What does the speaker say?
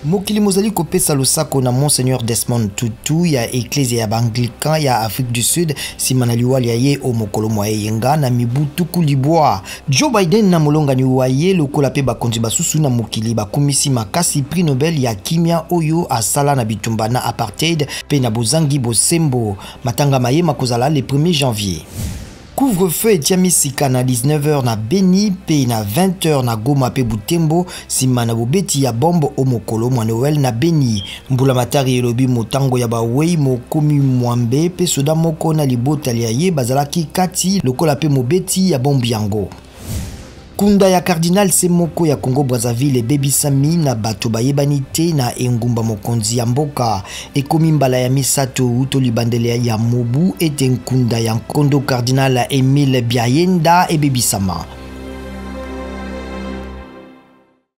Mokili mozali kopesa losako na Monseigneur Desmond Tutu ya Eklezia ya ba-Anglican ya Afrique du Sud nsima na liwa lya ye o mokolo mwa eyenga na mibu 90. Joe Biden na molongani wa ye lokola mpe bakonzi basusu na mokili bakumisi makasi prix Nobel ya kimia oyo asala na bitumba na apartheid mpe na bozangi bosembo. Matanga maye makozala le 1er janvier. Couvre-feu etiami sika na 19h na Beni mpe na 20h na Goma mpe Butembo nsima na bobeti ya bombe o mokolo mwa Noël na Beni. Mbulamatari elobi motango ya bawei mokomi mwambe mpe soda moko na libota lya ye bazalaki kati lokola mpe mobeti ya bombe yango. Kunda ya cardinal se moko ya Congo-Brazzaville ebebisami na bato bayebani te na engumba mokonzi ya mboka. Ekomi mbala ya misato wuto libandele ya mobu ete nkunda ya nkondo cardinal Emile Biayenda ebebisama.